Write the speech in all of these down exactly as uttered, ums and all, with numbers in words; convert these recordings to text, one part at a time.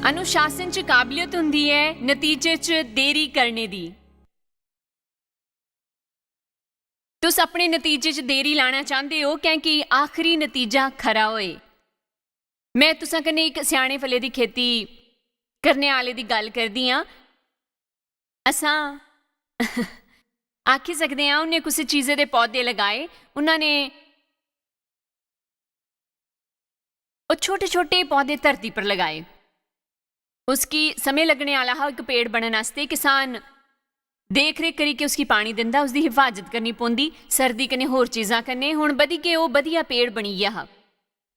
अनुशासन च काबलियत होंदी ऐ नतीजे च देरी करने दी। तुस अपने नतीजे च देरी लाना चांह्दे ओ, क्योंकि आखरी नतीजा खरा होए। में तुसां कन्नै इक स्याने फले दी खेती करने आह्ले दी गल्ल करदी आं। असां आखी सकदे आं, उ'नें कुसै चीजै दे पौधे लगाए, उन्हां ने ओह् छोटे-छोटे पौधे धरती पर लगाए। उसगी समें लग्गने आह्ला हा इक पेड़ बनन आस्तै। किसान देख-रेख करियै उसगी पानी दिंदा, उसदी हिफाजत करनी पौंदी, सर्दी कन्नै, होर चीजां कन्नै। हुन बधी के ओह् बधिया पेड़ बनी गेआ हा।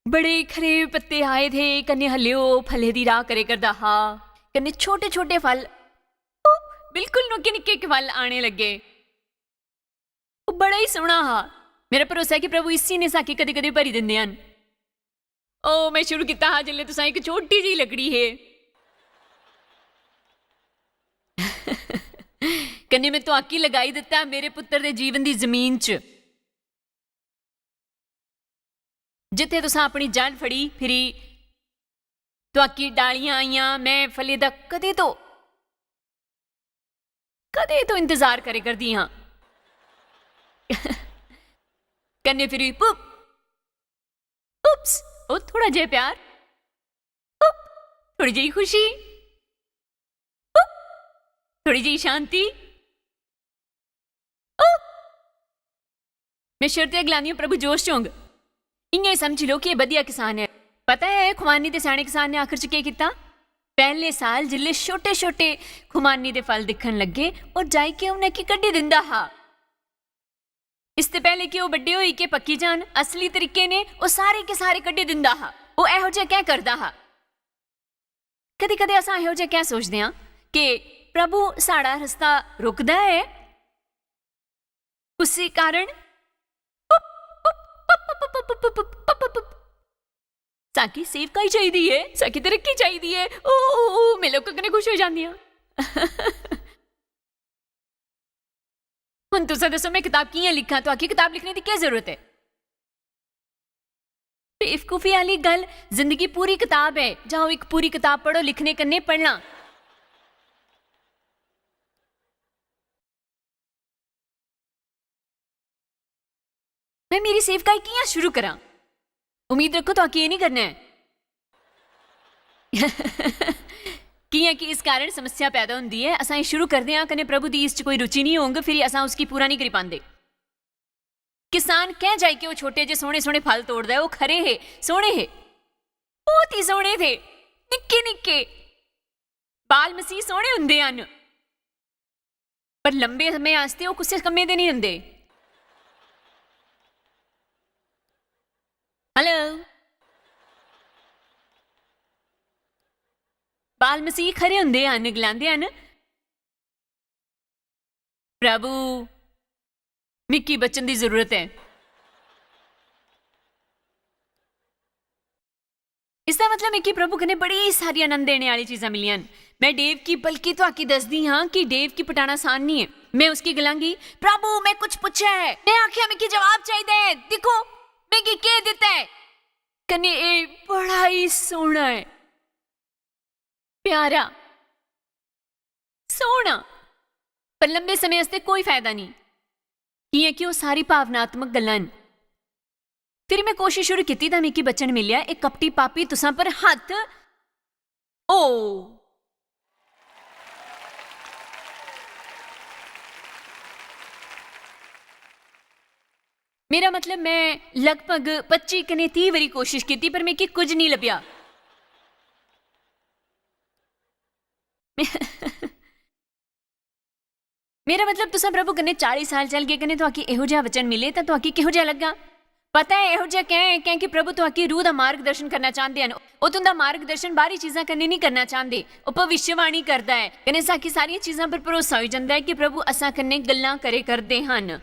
बड़े खरे पत्ते आए थे, कन्नै हल्ले ओह् फले दी राह् करे करदा हा, कन्नै छोटे-छोटे फल, ओह् बिल्कुल निक्के-निक्के फल आने लग्गे। ओह् बड़ा ही सोह्ना हा। मेरा भरोसा ऐ कि प्रभु इसी ने साकी कदें-कदें भरी दिंदे हन। ओह्, में शुरू कीता हा जिसलै तुसां इक छोटी जेही लकड़ी हे। कन्नै में तुआकी लगाई दित्ता मेरे पुत्तर दे जीवन दी जमीन च। जित्थै तुसां अपनी जड़ फड़ी, फिरी तुआकी डालियां आइयां, में फले दा कदें तो, कदें तो इंतजार करे करदी हां। कन्नै फिरी पुप, उप्स, ओह् थोड़ा जेहा प्यार, उप, थोड़ी जेही खुशी, उप, थोड़ी जेही शांति, उप। में छेड़ते गलानी आं, प्रभु जोश च होंग। इ'यां ही समझी लो कि एह् बधिया किसान ऐ। पता ऐ, खुमानी दे स्याने किसान ने आखर च केह् कीता? पैह्ले साल जिसलै छोटे-छोटे खुमानी दे फल दिक्खन लग्गे, ओह् जाई के उ'नें की कड्ढी दिंदा हा। इसदे पैह्ले कि ओह् बड्डे होई के पक्की जान, असली तरीके ने ओह् सारे के सारे कड्ढी दिंदा हा। ओह् एहो जेहा कैं करदा हा? कदें-कदें असां एहो जेहा कैं सोचदे आं कि प्रभु साढ़ा रस्ता रोकदा ऐ? कुसी कारण? साकी सेवकाई चाहिदी ऐ, साकी तरक्की चाहिदी ऐ। ओ, ओ, ओ, में लोकां कन्नै खुश होई जांदी आं। हुन तुसें दस्सो, में कताब कि'यां लिखां? तुआकी कताब लिखने दी केह् जरूरत ऐ? बेवकूफी आह्ली गल्ल, जिंदगी पूरी कताब ऐ। जाओ, इक पूरी कताब पढ़ो, लिखने कन्नै पढ़ना। में मेरी सेवकाई कि'यां शुरू करां? उम्मीद रक्खो, तुआकी एह् निं करना ऐ। कि'यां कि इस कारण समस्या पैदा होंदी ऐ। असां एह् शुरू करदे आं, कन्नै प्रभु दी इस च कोई रुचि निं होंग, फिरी असां उसगी पूरा निं करी पांदे। किसान कैं जाई के ओह् छोटे जे सोह्ने-सोह्ने फल तोड़दा ऐ? ओह् खरे हे, सोह्ने हे, बौह्त ही सोह्ने थे, निक्के-निक्के। बाल मसीह सोह्ने होंदे हन, पर लंबे समें आस्तै ओह् कुसै कम्मै दे निं होंदे। Hello? बाल मसीह खरे होंदे हन, गलांदे हन, "प्रभु, मिगी बचन दी जरूरत ऐ।" इसदा मतलब मिगी प्रभु कन्नै बड़ी सारी आनंद देने आह्ली चीजां मिलियां न। में डेव गी बल्कि तुआकी दसदी हां कि डेव गी पटाना आसान निं ऐ। में उसगी गलांगी, "प्रभु, में कुछ पुच्छेआ ऐ, में आखेआ मिगी जवाब चाहिदा ऐ, दिक्खो, मिगी केह् दित्ता ऐ।" कन्नै एह् बड़ा ही सोह्ना ऐ, प्यारा, सोह्ना, पर लंबे समें आस्तै कोई फायदा निं, कि'यां कि ओह् सारी भावनात्मक गल्लां न। फिर में कोशश शुरू कीती तां मिगी बचन मिलेआ, "एह् कपटी पापी, तुसां पर हत्थ ओ।" मेरा मतलब, में लगभग पच्ची कन्नै तीह बारी कोशश कीती, पर मिगी कुछ निं लब्भेआ। मेरा मतलब, तुसें प्रभु कन्नै चाली साल चलगे, कन्नै तुआकी एहो जेहा वचन मिले, तां तुआकी किहो जेहा लग्गा? पता ऐ एहो जेहा कैं ऐ? कैंकि प्रभु तुआकी रूह दा मार्गदर्शन करना चांह्दे हन। ओह् तुं'दा मार्गदर्शन बाहरी चीजां कन्नै निं करना चांह्दे। ओह् भविष्यवाणी करदा ऐ, कन्नै साकी सारियां चीजां पर भरोसा होई जंदा ऐ कि प्रभु असां कन्नै गल्लां करे करदे हन।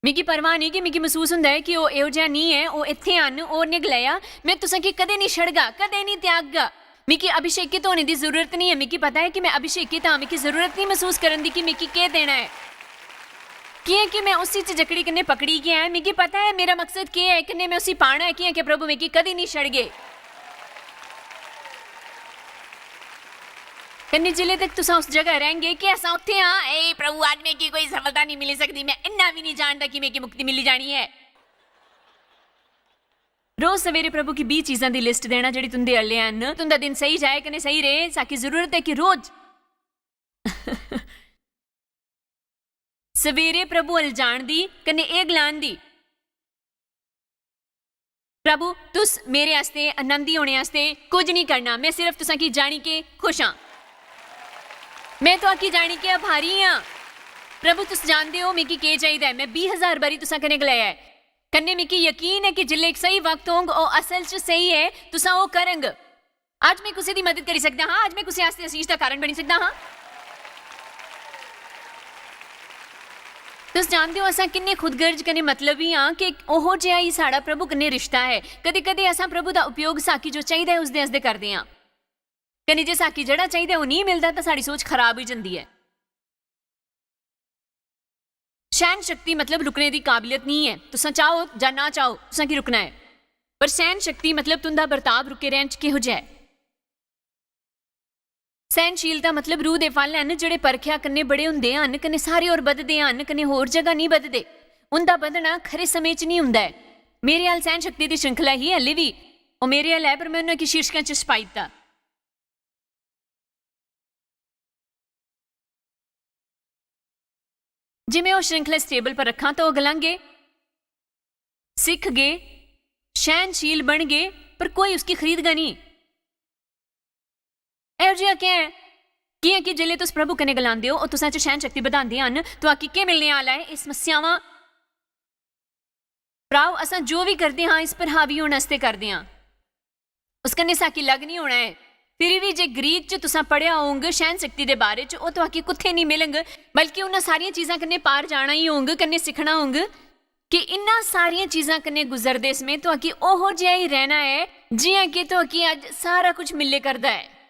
मिगी परवाह नेईं कि मिगी मसूस हुंदा ऐ कि ओह् एहो जेहा निं ऐ, ओह् इत्थै हन। ओह् ने गलाया, "में तुसें गी कदें निं छड़गा, कदें निं त्यागगा।" मिगी अभिषेकित होने दी जरूरत निं ऐ। मिगी पता ऐ कि में अभिषेकित आं। मिगी जरूरत निं मसूस करन दी कि मिगी केह् देना ऐ। कि'यां कि में उसी च जकड़ी कन्नै पकड़ी गेआ ऐ। मिगी पता ऐ मेरा मकसद केह् ऐ, कन्नै में उसी पाना ऐ, कि'यां कि प्रभु मिगी कदें निं छड़गे। कन्नै जिले तक तुसां उस जगह रैहंगे कि असां उत्थे आं, ए प्रभु, अज्ज मिगी कोई सफलता नहीं मिली सकदी, मैं इन्ना भी नहीं जानदा कि मिगी मुक्ति मिली जानी ऐ। रोज सवेरे प्रभु गी बीह चीजां दी लिस्ट देना जेह्ड़ी तुंदे अल्ले हन। तुंदा दिन सही जाए कन्नै सही रहे। साकी जरूरत ऐ कि रोज सवेरे प्रभु अल जान दी कन्नै एह् गलान दी, "प्रभु, तुस मेरे आस्तै आनंदी होने आस्तै कुछ नहीं करना, मैं सिर्फ तुसां की जानी के खुश हां। मैं तुआकी जानी के आभारी हां। प्रभु, तुस जानदे हो मिगी केह् चाहिदा ऐ। मैं बीह हजार बारी तुसां कन्नै गलाया ऐ। कन्नै मिगी यकीन ऐ कि जिल्लै इक सही वक्त होंग, ओह् असल च सही ऐ, तुसां ओह् करंग।" अज्ज मैं कुसै दी मदद करी सकदा हां, अज्ज मैं कुसै आस्तै आशीष दा कारण बनी सकदा हां। तुस जानदे ओ, असां किन्ने खुदगर्ज कन्नै मतलबी आं कि ओहो जिहा ही साढ़ा प्रभु कन्नै रिश्ता ऐ। कदे-कदे असां प्रभु दा उपयोग साकी जो चाहिदा ऐ, उसदे आस्तै करदे आं। कन्नै जे साकी जेह्ड़ा चाहिदा ऐ, ओह् नेईं मिलदा, तां साढ़ी सोच खराब होई जंदी ऐ। सैह्न शक्ति मतलब रुकने दी काबलियत नेईं ऐ। तुसां चाहो जां ना चाहो, तुसां की रुकना ऐ। पर सैह्न शक्ति मतलब तुंदा बर्ताव रुके रैह्न च किहो जेहा ऐ। सैह्नशीलता मतलब रूह दे फल हन, जेह्ड़े परखेआ कन्नै बड़े होंदे हन, कन्नै सारे होर बधदे हन, कन्नै होर जगह नेईं बधदे। उंदा बधना खरे समें च नेईं हुंदा ऐ। मेरे अल सैह्न शक्ति दी श्रृंखला ही हल्ले बी। ओह् मेरे अल ऐ, पर मैं उन्हें गी शीर्षकां च छपाई दित्ता। जे मैं ओह् श्रृंखला इस टेबल पर रखां, तां ओह् गलांगे, "सिक्ख गे, सैह्नशील बन गे, पर कोई उसकी खरीद गै नेईं।" एहो जिहा केह् ऐ? कि'यां कि जिसलै तुस प्रभु कन्नै गलांदे ओ, ओह् तुसां च सैह्न शक्ति बधांदे हन, तुआकी केह् मिलने आह्ला ऐ? एह् समस्यावां, भ्राओ, असां जो बी करदे हां, इस पर हावी होने आस्तै करदे हां। उस कन्नै साकी लग निं होना ऐ। फिर बी जे ग्रीक च तुसां पढ़ेआ होंग सैह्न शक्ति दे बारे च, ओह् तुआकी कुत्थै निं मिलंग, बल्कि उन्हां सारियां चीजां कन्नै पार जाना ही होंग, कन्नै सिक्खना होंग कि इन्हां सारियां चीजां कन्नै गुजरदे समें तुआकी ओहो जेहा ही रैह्ना ऐ, जि'यां कि तुआकी अज्ज सारा कुछ मिले करदा ऐ।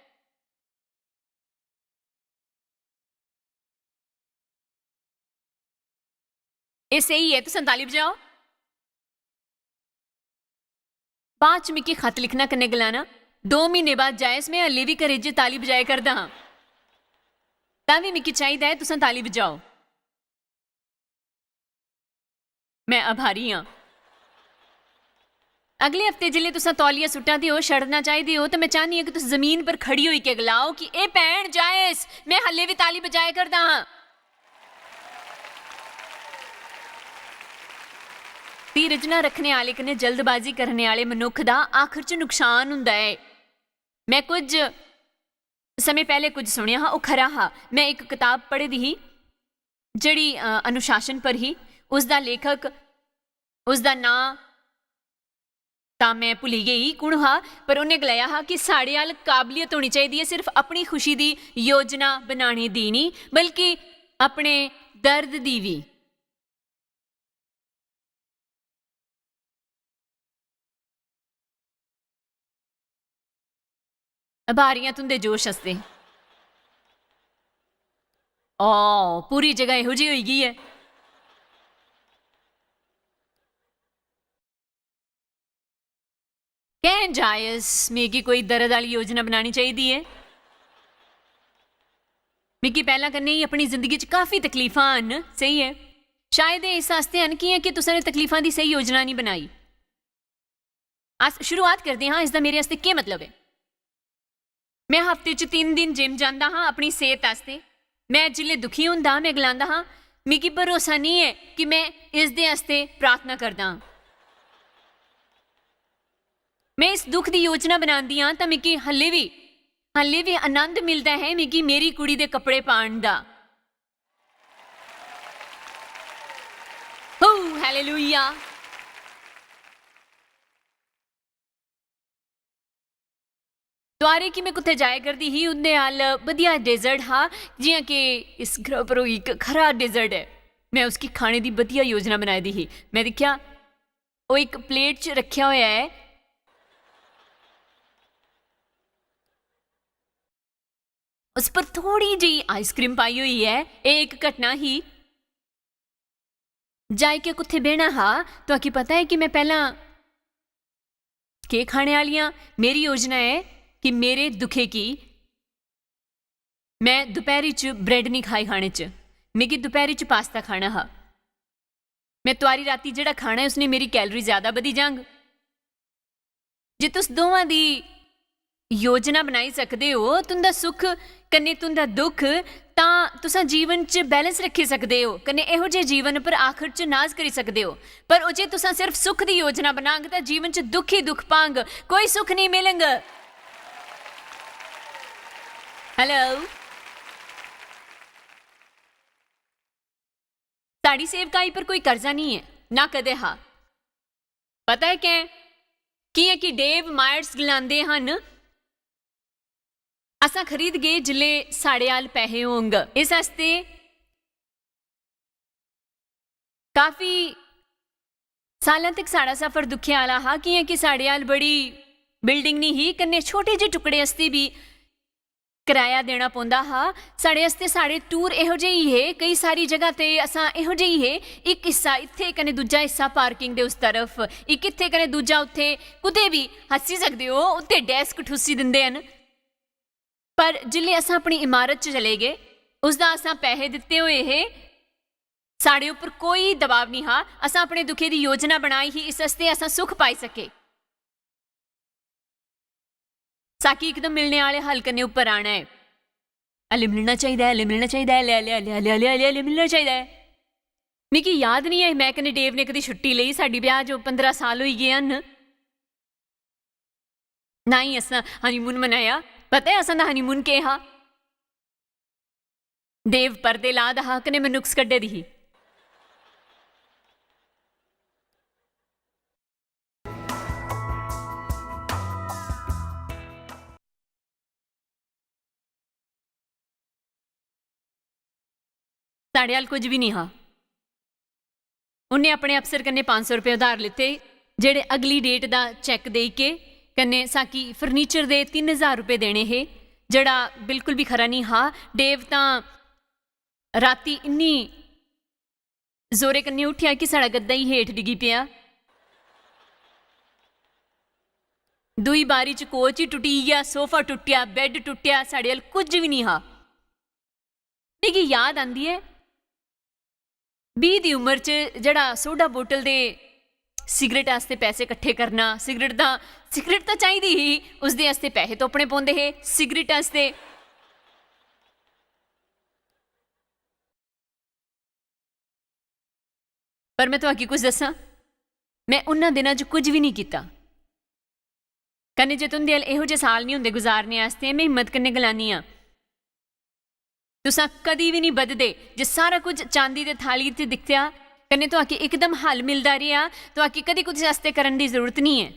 एह् स्हेई ऐ, तुसें ताली बजाओ। बाद च मिगी खत लिखना कन्नै गलाना, "दो म्हीने बाद जायस, में हल्ली बी घरै च ताली बजाए करदा हां।" तां बी मिगी चाहिदा ऐ, तुसें ताली बजाओ। मैं आभारी आं। अगले हफ्ते जिसलै तुसां तौलिया सुट्टा दे ओ, छड़ना चाहिदे ओ, ते मैं चाह्न्नी आं कि तुस जमीन पर खड़ी होई के गलाओ कि, "एह् भैन जायस, मैं हल्ले बी ताली बजाए करदा हां।" धीरज ना रखने आह्ले कन्नै जल्दबाजी करने आह्ले मनुक्ख दा आखर च नुकसान हुंदा ऐ। मैं कुछ समें पैह्ले कुछ सुनेआ हा, ओह् खरा हा। मैं इक कताब पढ़ी दी ही, जेह्ड़ी, अ, अनुशासन पर ही। उसदा लेखक, उसदा नांऽ तां मैं भुल्ली गेई कु'न हा, पर उ'न्नै गलाया हा कि साढ़े अल काबलियत होनी चाहिदी ऐ सिर्फ अपनी खुशी दी योजना बनाने दी निं, बल्कि अपने दर्द दी बी। आभारी आं तुं'दे जोश आस्तै। ओ, पूरी जगह एहो जेही होई गेई ऐ। कैं जायस, मिगी कोई दर्द आह्ली योजना बनानी चाहिदी ऐ। मिगी पैह्लां कन्नै ही अपनी जिंदगी च काफी तकलीफां हन, स्हेई ऐ। शायद एह् इस आस्तै हन, कि'यां कि तुसें तकलीफां दी स्हेई योजना निं बनाई। अस शुरुआत करदे हां, इसदा मेरे आस्तै केह् मतलब ऐ? मैं हफ्ते च तिन्न दिन जिम जांदा हां अपनी सेह्त आस्तै। मैं जिसलै दुखी होंदा हां, मैं गलांदा हां, "मिगी भरोसा निं ऐ कि मैं इसदे आस्तै प्रार्थना करदा हां।" मैं इस दुख दी योजना बनांदी हां, तां मिगी हल्ले बी, हल्ले बी आनंद मिलदा ऐ मिगी मेरी कुड़ी दे कपड़े पान दा। हो, हालेलुया। तुआरे कि मैं कुत्थै जाया करदी ही, उं'दे अल बधिया डेजर्ट हा, जि'यां कि इस ग्रह पर ओह् इक खरा डेजर्ट ऐ। मैं उसकी खाने दी बधिया योजना बनाई दी ही। मैं दिक्खेआ, ओह् इक प्लेट च रक्खेआ होएआ ऐ। उस पर थोड़ी जेही आइसक्रीम पाई होई ऐ। एह् इक घटना ही। जाई के कुत्थै बेह्ना हा, तुआकी पता ऐ कि मैं पैह्लां केह् खाने आह्ली आं? मेरी योजना ऐ कि मेरे दुखे गी में दपैह्री च ब्रेड निं खाई खाने च, मिगी दपैह्री च पास्ता खाना हा। में तुआरी राती जेह्ड़ा खाना ऐ, उसने मेरी कैलोरी ज्यादा बधी जांग। जे तुस दोवां दी योजना बनाई सकदे ओ, तुं'दा सुख कन्नै तुं'दा दुख, तां तुसां जीवन च बैलेंस रक्खी सकदे ओ, कन्नै एहो जे जीवन पर आखर च नाज करी सकदे ओ। पर ओ जे तुसां सिर्फ सुख दी योजना बनांग, तां जीवन च दुख ही दुख पांग, कोई सुख नेईं मिलंग। हेलो। साढ़ी सेवकाई पर कोई कर्जा नेईं ऐ, ना कदे हा। पता ऐ कैं? कि'यां कि डेव मायर्स गलांदे हन, "असां खरीदगे जिसलै साढ़े अल पैहे होंग।" इस आस्तै काफी सालां तक साढ़ा सफर दुखे आह्ला हा, कि'यां कि साढ़े अल बड़ी बिल्डिंग नेईं ही, कन्नै छोटे जे टुकड़े आस्तै बी कराया देना पौंदा हा। साढ़े आस्तै साढ़े टूर एहो जेही हे, केई सारी जगह ते असां एहो जेही हे, इक हिस्सा इत्थै कन्नै दूजा हिस्सा पार्किंग दे उस तरफ, इक इत्थै कन्नै दूजा उत्थै, कुतै बी। हस्सी सकदे ओ, उत्थै डेस्क ठुस्सी दिंदे हन। पर जिसलै असां अपनी इमारत च चले गे, उसदा असां पैहे दित्ते होए हे, साढ़े उप्पर कोई दबाव नेईं हा। असां अपने दुखे दी योजना बनाई ही, इस आस्तै असां सुख पाई सके। साकी इकदम मिलने आह्ले हल कन्नै उप्पर आना ऐ। हले मिलना चाहिदा ऐ, हले मिलना चाहिदा ऐ, हले, हले, हले, हले, हले, हले, हले मिलना चाहिदा ऐ। मिगी याद निं ऐ, में कन्नै डेव ने कदी छुट्टी लेई, साढ़ी ब्याह् जो पंदरां साल होई गे हन। ना ही असां हनीमून मनाया। पता ऐ असां दा हनीमून केह् हा? डेव पर्दे ला दा हा, कन्नै में नुक्स कड्ढे दी ही। साढ़े अल कुछ बी निं हा। उन्नै अपने अफसर कन्नै पंज सौ रपेऽ उधार लित्ते, जेह्ड़े अगली डेट दा चैक देई के, कन्नै साकी फर्नीचर दे तिन्न ज्हार रपेऽ देने हे, जेह्ड़ा बिल्कुल बी खरा निं हा। डेव तां राती इन्नी जोरे कन्नै उट्ठेआ कि साढ़ा गद्दा ही हेठ डिग्गी पेआ। दूई बारी च कोच ही टुट्टी गेआ, सोफा टुट्टेआ, बैड टुट्टेआ, साढ़े अल कुछ बी निं हा। मिगी याद आंदी ऐ, बीह् दी उम्र च जेह्ड़ा सोडा बोतल दे सिगरट आस्तै पैसे कट्ठे करना, सिगरट दा, सिगरट तां चाहिदी ही, उसदे आस्तै पैसे तुप्पने पौंदे हे सिगरट आस्तै। पर में तुआकी कुछ दस्सां, में उन्ना दिनां च कुछ बी निं कीता। कन्नै जे तुं'दे अल एहो जे साल निं होंदे गुजारने आस्तै, में हिम्मत कन्नै गलानी आं, तुसां कदी बी निं बधदे। जे सारा कुछ चांदी दे थाली च दिक्खेआ, कन्नै तुआकी इकदम हल मिलदा रेहा, तुआकी कदी कुसै आस्तै करन दी जरूरत निं ऐ,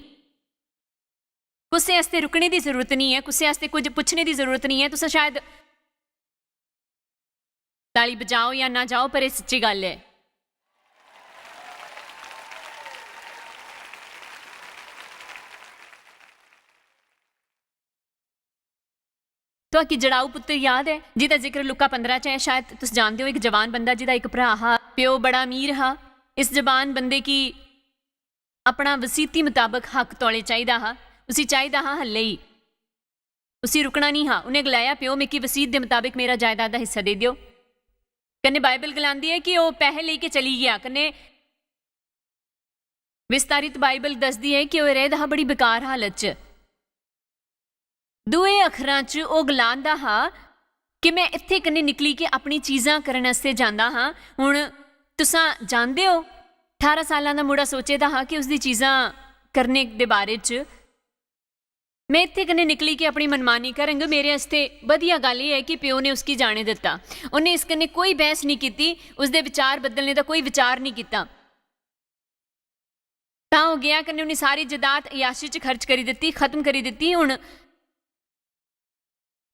कुसै आस्तै रुकने दी जरूरत निं ऐ, कुसै आस्तै कुछ पुच्छने दी जरूरत निं ऐ। तुसां शायद ताली बजाओ या ना जाओ, पर एह् सच्ची गल्ल ऐ। तुआकी जड़ाऊ पुत्तर याद ऐ, जिदा जिक्र लुका पंदरां च ऐ? शायद तुस जानदे ओ, इक जवान बंदा जिदा इक भ्राऽ हा, प्यो बड़ा अमीर हा। इस जवान बंदे गी अपना वसीती मताबक हक तौले चाहिदा हा, उसी चाहिदा हा हल्ले ही। उसी रुकना निं हा। उन्नै गलाया, "प्यो, मिगी वसीत दे मताबक मेरा जायदाद दा हिस्सा देई देओ।" कन्नै बाइबल गलांदी ऐ कि ओह् पैहे लेई के चली गेआ। कन्नै विस्तारित बाइबल दसदी ऐ कि ओह् रेह्दा हा बड़ी बेकार हालत च। दूए अखरां च ओह् गलांदा हा कि में इत्थै कन्नै निकली के अपनी चीजां करने आस्तै जांदा हा। हुन तुसां जानदे ओ, ठारां सालां दा मुड़ा सोचे दा हा कि उसदी चीजां करने दे बारे च में इत्थै कन्नै निकली के अपनी मनमानी करंग। मेरे आस्तै बधिया गल्ल एह् ऐ कि प्यो ने उसगी जाने दित्ता। उन्नै इस कन्नै कोई बैह्स निं कीती, उसदे विचार बदलने दा कोई विचार निं कीता। तां ओह् गेआ कन्नै उन्नै सारी जदाद अयाशी च खर्च करी दित्ती, खत्म करी दित्ती। हुन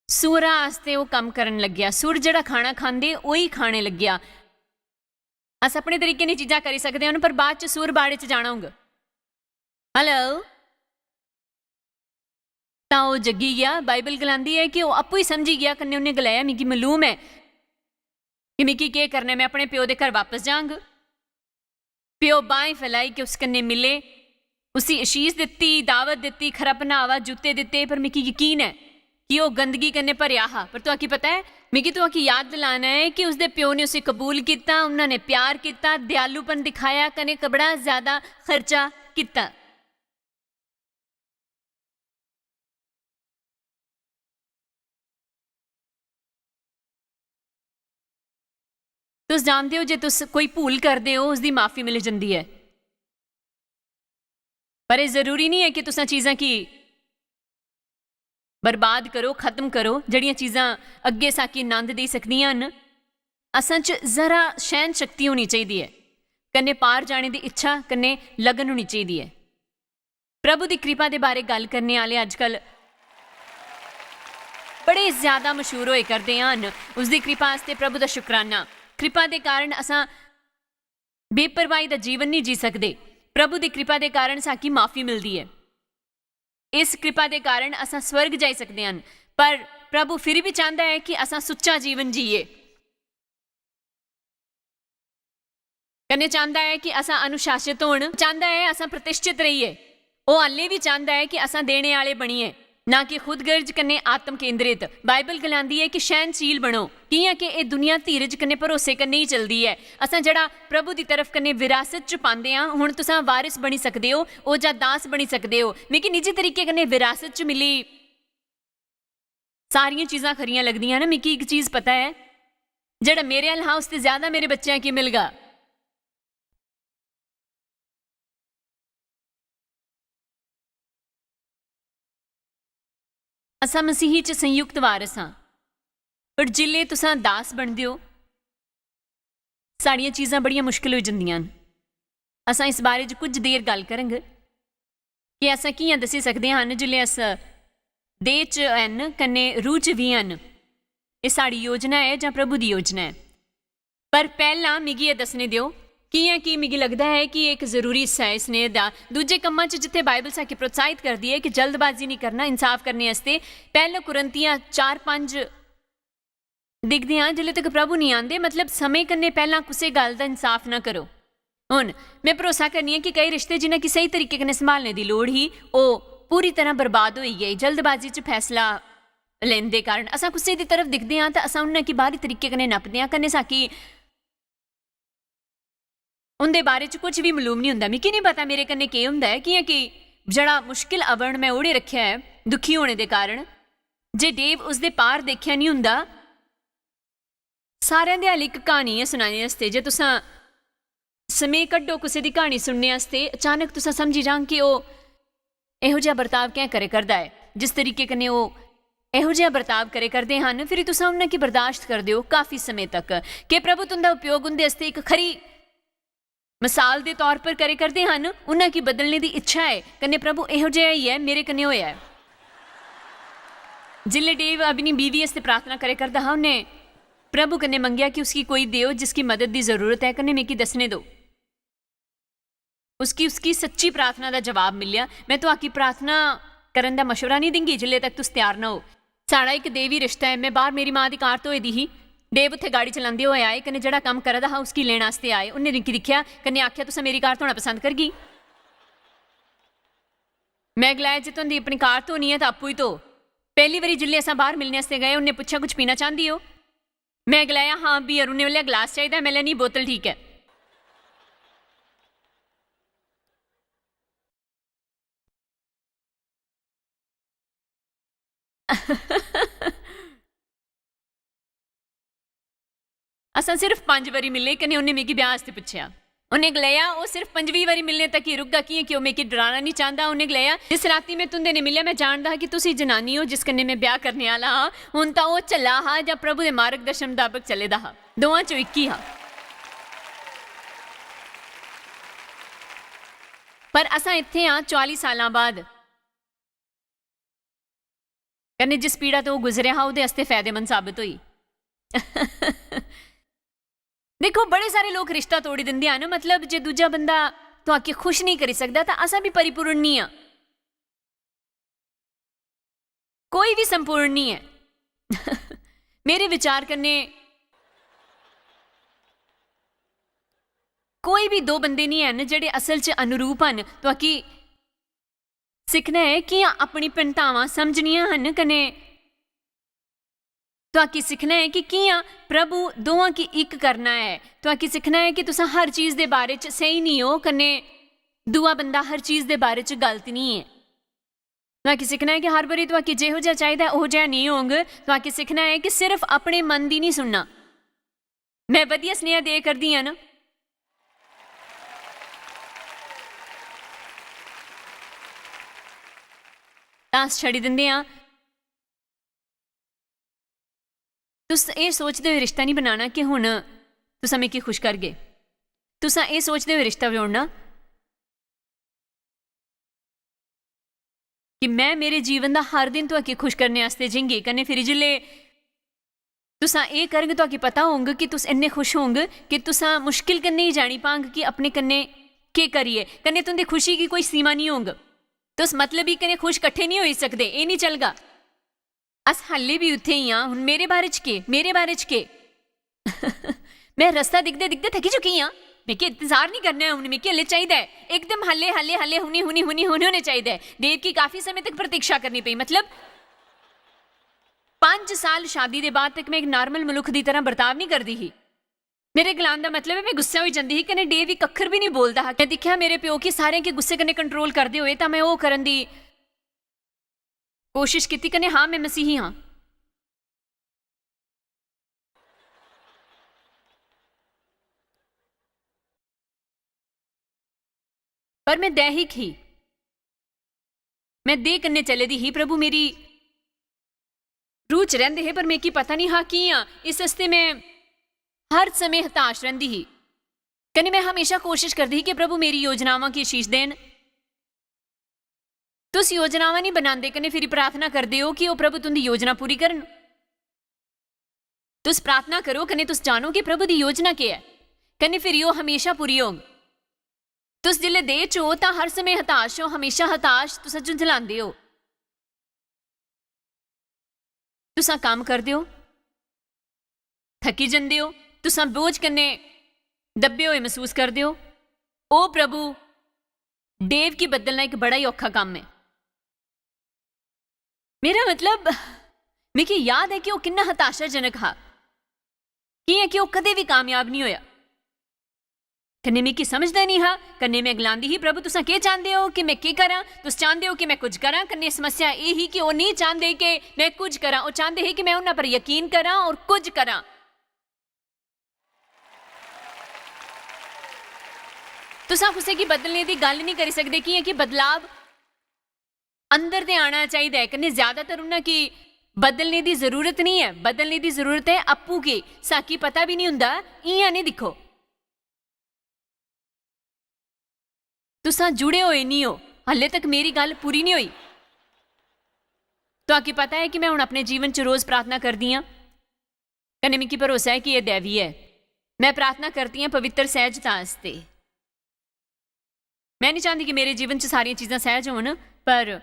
सूरा आस्तै ओह् कम्म करन लग्गेआ। सूर जेह्ड़ा खाना खांदे, ओही खाने लग्गेआ। अस अपने तरीके दी चीजां करी सकदे हन, पर बाद च सूर बाड़े च जाना होंग। हेलो। तां ओह् जग्गी गेआ। बाइबल गलांदी ऐ कि ओह् आपूं ही समझी गेआ, कन्नै उन्नै गलाया, "मिगी मालूम ऐ कि मिगी केह् करना ऐ, में अपने प्यो दे घर बापस जांग।" प्यो बाहें फैलाई के उस कन्नै मिले, उसी अशीस दित्ती, दावत दित्ती, खरा पहनावा, जूते दित्ते, पर मिगी यकीन ऐ कि ओह् गंदगी कन्नै भरेआ हा, पर तुआकी पता ऐ, मिगी तुआकी याद दिलाना ऐ कि उसदे प्यो ने उसी कबूल कीता, उन्होंने प्यार कीता, दयालुपन दिखाया कन्नै बड़ा ज्यादा खर्चा कीता। तुस जानदे ओ, जे तुस कोई भूल करदे ओ, उसदी माफी मिली जंदी ऐ। पर एह् जरूरी निं ऐ कि तुसां चीजां गी बर्बाद करो, खत्म करो, जेह्ड़ियां चीजां अग्गें साकी नंद देई सकदियां न। असां च जरा सैह्न शक्ति होनी चाहिदी ऐ, कन्नै पार जाने दी इच्छा, कन्नै लगन होनी चाहिदी ऐ। प्रभु दी कृपा दे बारे गल्ल करने आह्ले अज्जकल बड़े ज्यादा मशहूर होए करदे हन। उसदी कृपा आस्तै प्रभु दा शुकराना। कृपा दे कारण असां बेपरवाही दा जीवन नहीं जी सकदे। प्रभु दी कृपा दे कारण साकी माफी मिलदी ऐ। इस कृपा दे कारण असां स्वर्ग जाई सकदे हन, पर प्रभु फिर भी चांहदा ऐ कि असां सुच्चा जीवन जीए। कन्नै चांहदा ऐ कि असां अनुशासित होन, चांहदा ऐ असां प्रतिष्ठित रहिए। ओह् हाल्ले बी चांहदा ऐ कि असां देने आह्ले बनिए, ना कि खुदगर्ज कन्नै आत्म केंद्रित। बाइबल गलांदी ऐ कि सैह्नशील बनो, कि'यां कि एह् दुनिया धीरज कन्नै भरोसे कन्नै ही चलदी ऐ। असां जेह्ड़ा प्रभु दी तरफ कन्नै विरासत च पांदे आं, हुन तुसां वारिस बनी सकदे ओ, ओ जां दास बनी सकदे ओ। मिगी निजी तरीके कन्नै विरासत च मिली सारियां चीजां खरियां लगदियां न। मिगी इक चीज पता ऐ, जेह्ड़ा मेरे अल हा, उसते ज्यादा मेरे बच्चें गी मिलगा। असां मसीही च संयुक्त वारस आं, पर जिसलै तुसां दास बनदे ओ, सारियां चीजां बड़ियां मुश्कल होई जंदियां न। असां इस बारे च कुछ देर गल्ल करंग कि असां कि'यां दस्सी सकदे हन जिसलै अस देह च हन कन्नै रूह च बी हन। एह् साढ़ी योजना ऐ जां प्रभु दी योजना ऐ? पर पैह्लां मिगी एह् दस्सने देओ, कि'यां कि मिगी लगदा ऐ कि एह् इक जरूरी हिस्सा ऐ इस स्नेह दा। दूजे कम्मां च जित्थै बाइबल साकी प्रोत्साहित करदी ऐ कि जल्दबाजी निं करना इंसाफ करने आस्तै, पैह्ला कुरिन्थियां चार पंज दिखदे आं, जिसलै तक प्रभु निं आंदे, मतलब समें कन्नै पैह्लां कुसै गल्ल दा इंसाफ ना करो। हुन में भरोसा करनी आं कि केई रिश्ते जिन्हां गी स्हेई तरीके कन्नै संभालने दी लोड़ ही, ओह् पूरी तरह बर्बाद होई गे, जल्दबाजी च फैसला लैंदे कारण। असां कुसै दी तरफ दिखदे आं तां असां उन्हां गी बाहरी तरीके कन्नै नपदे आं, कन्नै साकी उं'दे बारे च कुछ बी मालूम निं होंदा। मिगी निं पता मेरे कन्नै केह् होंदा ऐ, कि'यां कि जेह्ड़ा मुश्किल अवर्ण में ओढ़े रक्खेआ ऐ दुखी होने दे कारण, जे डेव उसदे पार दिक्खेआ निं होंदा। सारें दे अल इक क्हानी ऐ सनाने आस्तै। जे तुसां समें कड्ढो कुसै दी क्हानी सुनने आस्तै, अचानक तुसां समझी जांग कि ओह् एहो जेहा बर्ताव कैं करे करदा ऐ। जिस तरीके कन्नै ओह् एहो जेहा बर्ताव करे करदे हन, फिरी तुसां उन्हां गी बर्दाश्त करदे ओ काफी समें तक। केह् प्रभु तुं'दा उपयोग उं'दे आस्तै इक खरी मसाल दे तौर पर करे करदे हन? उन्हां गी बदलने दी इच्छा ऐ, कन्नै प्रभु एहो जेहा ही ऐ मेरे कन्नै होया ऐ। जिसलै डेव अपनी बीवी आस्तै प्रार्थना करे करदा हा, उन्नै प्रभु कन्नै मंगेआ कि उसगी कोई देओ जिसगी मदद दी जरूरत ऐ, कन्नै मिगी दस्सने दो। उसगी, उसगी सच्ची प्रार्थना दा जवाब मिलेआ। में तुआकी प्रार्थना करन दा मशवरा निं दिंगी जिल्ले तक तुस त्यार ना हो। साढ़ा इक देवी रिश्ता ऐ। में बाह्र मेरी मां दी कार धोए दी ही। डेव उत्थै गाड़ी चलांदे होए आए, कन्नै जेह्ड़ा कम्म करा दा हा, उसगी लेने आस्तै आए। उन्नै मिगी दिक्खेआ, कन्नै आखेआ, "तुसें मेरी कार धोना पसंद करगी?" में गलाया, "जे तुं'दी अपनी कार धोनी ऐ, तां आपूं ही धो।" पैह्ली बारी जिल्ले असां बाह्र मिलने आस्तै गए, उन्नै पुच्छेआ, "कुछ पीना चांह्दी ओ?" में गलाया, "हां, बियर।" उन्नै बोलेआ, "ग्लास चाहिदा?" में लेआ, "नेईं, बोतल ठीक ऐ।" असां सिर्फ पंज बारी मिले, कन्नै उन्नै मिगी ब्याह आस्तै पुच्छेआ। उन्नै गलाया, "ओह् सिर्फ पंजवीं बारी मिलने तक ही रुकगा, कि'यां कि ओह् मिगी डराना निं चांह्दा।" उन्नै गलाया, "जिस रातीं में तुं'दे नै मिलेआ, में जानदा हा कि तुस ही जनानी ओ, जिस कन्नै में ब्याह करने आह्ला हा।" हुन तां ओह् झल्ला हा जां प्रभु दे मार्गदर्शन मताबक चले दा हा, दोआं चों इक ही हा। पर असां इत्थै आं, चौआली सालां बाद। कन्नै जिस पीड़ा तो ओह् गुजरेआ हा, ओह्दे आस्तै फायदेमंद साबत होई। दिक्खो, बड़े सारे लोक रिश्ता तोड़ी दिंदे हन, मतलब, जे दूजा बंदा तुआकी खुश नेईं करी सकदा, तां असां बी परिपूर्ण निं आं। कोई बी संपूर्ण निं ऐ। मेरे विचार कन्नै कोई बी दो बंदे निं हैन जेह्ड़े असल च अनुरूप हन। तुआकी सिक्खना ऐ कि'यां अपनी भिन्नतावां समझनियां हन, कन्नै तुआकी सिक्खना ऐ कि कि'यां प्रभु दोआं गी इक करना ऐ। तुआकी सिक्खना ऐ कि तुसां हर चीज दे बारे च स्हेई निं ओ, कन्नै दूआ बंदा हर चीज दे बारे च गलत निं ऐ। तुआकी सिक्खना ऐ कि हर बारी तुआकी जेहो जेहा चाहिदा ऐ, ओहो जेहा निं होंग। तुआकी सिक्खना ऐ कि सिर्फ अपने मन दी निं सुनना। मैं बधिया सनेहा दे करदी आं ना? तां अस छड़ी दिंदे आं। तुस एह् सोचदे होई रिश्ता निं बनाना कि हुन तुसां मिगी खुश करगे। तुसां एह् सोचदे होई रिश्ता जोड़ना कि मैं मेरे जीवन दा हर दिन तुआकी खुश करने आस्तै जींगी। कन्नै फिर जिसलै तुसां एह् करग, तुआकी पता होंग कि तुस इन्ने खुश होंग कि तुसां मुश्किल कन्नै ही जानी पांग कि अपने कन्नै केह् करिए। कन्नै तुं'दी खुशी गी कोई सीमा निं होंग। तुस मतलबी कन्नै खुश कट्ठे निं होई सकदे, एह् निं चलगा। अस हाल्ली बी उत्थै ही आं। हुन मेरे बारे च केह्? मेरे बारे च केह्? मैं रस्ता दिखदे दिखदे थकी चुकी आं। मिगी इंतजार निं करना ऐ हुन, मिगी हल्ले चाहिदा ऐ। एकदम हल्ले, हल्ले, हल्ले, हुनी, हुनी, हुनी, हुनी होने चाहिदा ऐ। देव की काफी समय तक प्रतीक्षा करनी पेई। मतलब, पंज साल शादी दे बाद तक मैं इक normal मनुख दी तरह बर्ताव निं करदी ही। मेरे गलान दा मतलब ऐ, मैं गुस्सा होई जंदी ही, कन्नै डेव इक अक्खर बी निं बोलदा हा। मैं दिक्खेआ मेरे प्यो गी सारें गी गुस्से कन्नै control करदे होए, तां मैं ओह् करन दी कोशिश कीती, कन्नै हां, मैं मसीही हां। पर मैं दैहिक ही, मैं देह कन्नै चले दी ही। प्रभु मेरी रूह च रैंह्दे हे, पर मिगी पता निं हा कि'यां। इस आस्तै मैं हर समें हताश रैंह्दी ही। कन्नै मैं हमेशा कोशिश करदी ही कि प्रभु मेरी योजनावां गी आशीष देन। तुस योजनावां निं बनांदे, कन्नै फिरी प्रार्थना करदे ओ कि ओह् प्रभु तुं'दी योजना पूरी करन। तुस प्रार्थना करो, कन्नै तुस जानो कि प्रभु दी योजना केह् ऐ, कन्नै फिरी ओह् हमेशा पूरी होग। तुस जिसलै देह च ओ, तां हर समें हताश ओ, हमेशा हताश, तुस झुंझलांदे ओ। तुसां कम्म करदे ओ, थकी जंदे ओ, तुसां बोझ कन्नै दब्बे होए मसूस करदे ओ। ओ प्रभु, डेव गी बदलना इक बड़ा ही औखा कम्म ऐ। मेरा मतलब, मिगी याद ऐ कि ओह् किन्ना हताशाजनक हा, कि'यां कि ओह् कदें बी कामयाब निं होआ। कन्नै मिगी समझदा निं हा, कन्नै में गलांदी ही, "प्रभु, तुसां केह् चांह्दे ओ कि में केह् करां? तुस चांह्दे ओ कि में कुछ करां?" कन्नै समस्या एह् ही कि ओह् निं चांह्दे कि में कुछ करां, ओह् चांह्दे हे कि में उन्हां पर यकीन करां और कुछ करां। तुसां कुसै गी बदलने दी गल्ल निं करी सकदे, कि'यां कि बदलाव अंदर ते आना चाहिदा ऐ। कन्नै ज्यादातर उन्हां गी बदलने दी जरूरत निं ऐ, बदलने दी जरूरत ऐ आपूं गी। साकी पता बी निं हुंदा, इ'यां निं दिक्खो। तुसां जुड़े होए निं ओ, हल्ले तक मेरी गल्ल पूरी निं होई। तुआकी पता ऐ कि में हुन अपने जीवन च रोज प्रार्थना करदी आं, कन्नै मिगी भरोसा ऐ कि एह् दैवी ऐ। में प्रार्थना करदी आं पवित्र सैहजता आस्तै। में निं चांह्दी कि मेरे जीवन च सारियां चीजां सैहज होन, पर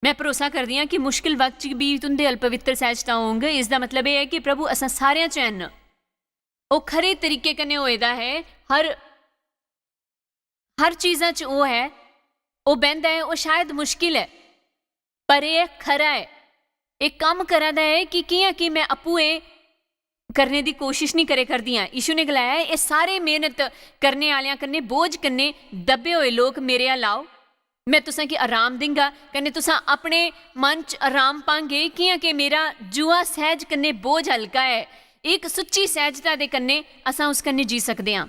में भरोसा करदी आं कि मुश्किल वक्त च बी तुं'दे अल पवित्र सैहजता होंग। इसदा मतलब एह् ऐ कि प्रभु असां सारेआं च हैन। ओह् खरे तरीके कन्नै होए दा ऐ, हर, हर चीजां च ओह् ऐ, ओह् बैंह्दा ऐ, ओह् शायद मुश्किल ऐ, पर एह् खरा ऐ। एह् कम्म करा दा ऐ कि कि'यां कि में आपूं एह् करने दी कोशिश निं करे करदी आं। यीशु ने गलाया ऐ, "एह् सारे मेहनत करने आह्लेआं कन्नै बोझ कन्नै दब्बे होए लोक मेरे अल आओ, में तुसें गी आराम दिंगा।" कन्नै तुसां अपने मन च आराम पांगे, कि'यां कि मेरा जुआ सैहज कन्नै बोझ हल्का ऐ। इक सुच्ची सैहजता दे कन्नै असां उस कन्नै जी सकदे आं।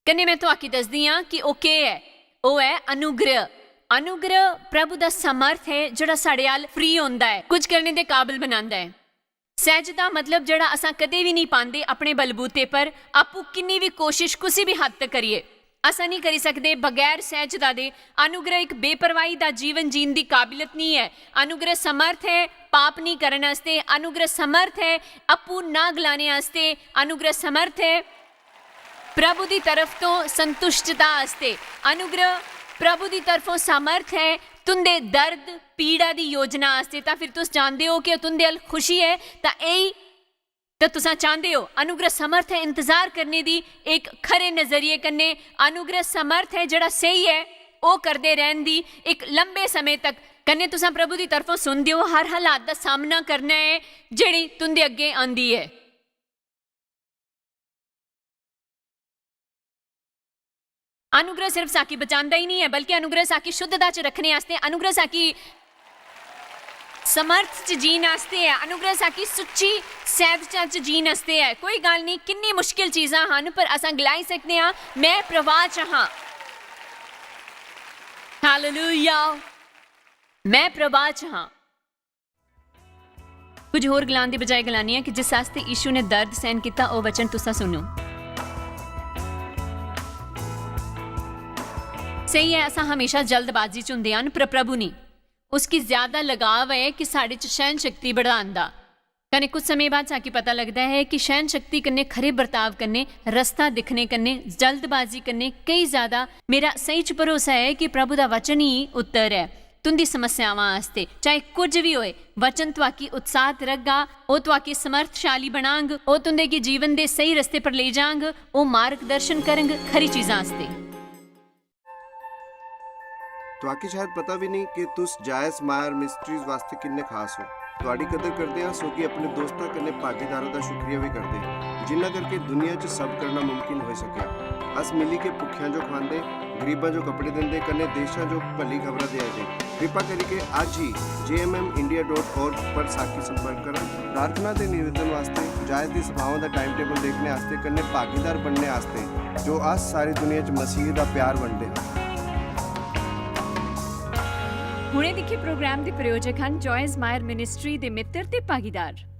कन्नै में तुआकी दसदी आं कि ओह् केह् ऐ। ओह् ऐ अनुग्रह। अनुग्रह प्रभु दा समर्थ ऐ, जेह्ड़ा साढ़े अल free होंदा ऐ, कुछ करने दे काबल बनांदा ऐ। सैहजता मतलब जेह्ड़ा असां कदें बी निं पांदे अपने बलबूते पर, आपूं किन्नी बी कोशिश कुसै बी हद तक करिए, असां निं करी सकदे बगैर सैहजता दे। अनुग्रह इक बेपरवाही दा जीवन जीन दी काबलियत निं ऐ। अनुग्रह समर्थ ऐ पाप निं करन आस्तै, अनुग्रह समर्थ ऐ आपूं ना गलाने आस्तै, अनुग्रह समर्थ ऐ प्रभु दी तरफ तो संतुष्टता आस्तै। अनुग्रह प्रभु दी तरफों सामर्थ ऐ तुंदे दर्द, पीड़ा दी योजना आस्तै। तां फिर तुस जानदे ओ कि तुंदे अल खुशी ऐ, तां एही, तां तुसां चांह्दे ओ। अनुग्रह समर्थ ऐ इंतजार करने दी इक खरे नजरिए कन्नै। अनुग्रह समर्थ ऐ जेह्ड़ा स्हेई ऐ, ओह् करदे रैह्न दी इक लंबे समें तक कन्नै तुसां प्रभु दी तरफों सुनदे ओ, हर हालात दा सामना करना ऐ जेह्ड़ी तुं'दे अग्गें आंदी ऐ। अनुग्रह सिर्फ साकी बचांदा ही नहीं ऐ, बल्कि अनुग्रह साकी शुद्धता च रखने आस्तै, अनुग्रह साकी समर्थ च जीन आस्तै ऐ, अनुग्रह साकी सुच्ची सैदचा च जीन आस्तै ऐ। कोई गल्ल नहीं, किन्नी मुश्किल चीजां हन, पर असां गलाई सकने आं, "मैं प्रवाह च हां।" हालेलुया, मैं प्रवाह च हां। कुछ होर गलान दी बजाय गलानी आं कि जिस आस्तै यीशु ने दर्द सहन कीता, ओह् वचन तुसां सुनो। स्हेई ऐ, असां हमेशा जल्दबाजी च हुंदे हन, पर प्रभु नेईं। उसगी ज्यादा लगाव ऐ कि साढ़े च सैहन शक्ति बढ़ान दा। कन्नै कुछ समें बाद साकी पता लगदा ऐ कि सैहन शक्ति कन्नै, खरे बर्ताव कन्नै, रस्ता दिक्खने कन्नै, जल्दबाजी कन्नै केई ज्यादा। मेरा स्हेई च भरोसा ऐ कि प्रभु दा वचन ही उत्तर ऐ तुंदी समस्यावां आस्तै। चाहे कुछ भी होए, वचन तुआकी उत्साहत रखगा, ओह् तुआकी समर्थशाली बनांग, ओह् तुंदे गी जीवन दे स्हेई रस्ते पर लेई जांग, ओह् मार्गदर्शन करंग खरी चीजां आस्तै। तुआकी शायद पता भी नहीं कि तुस जायस मायर मिस्ट्रीज वास्तै किन्ने खास ओ। तुआडी कदर करदे आं, सो कि अपने दोस्तां कन्नै भागीदारां दा शुक्रिया भी करदे, जिन्ना करके दुनिया च सब करना मुमकिन होई सकेआ। अस मिली के भुक्खेआं जो खवांदे, गरीबां जो कपड़े दिंदे, कन्नै देशां जो भली खबरां देआ दे। कृपा करियै अज्ज ही J M M India dot org पर साकी संपर्क करो। प्रार्थना ते निवेदन वास्तै, जायस दी सभावां दा टाइम टेबल देखने आस्तै, कन्नै भागीदार बनने आस्तै, जो अस सारी दुनिया च मसीह दा प्यार बंडदे हां। हुणे दिक्खे प्रोग्राम दे प्रायोजक हन जॉयस मायर मिनिस्ट्री दे मित्र ते भागीदार।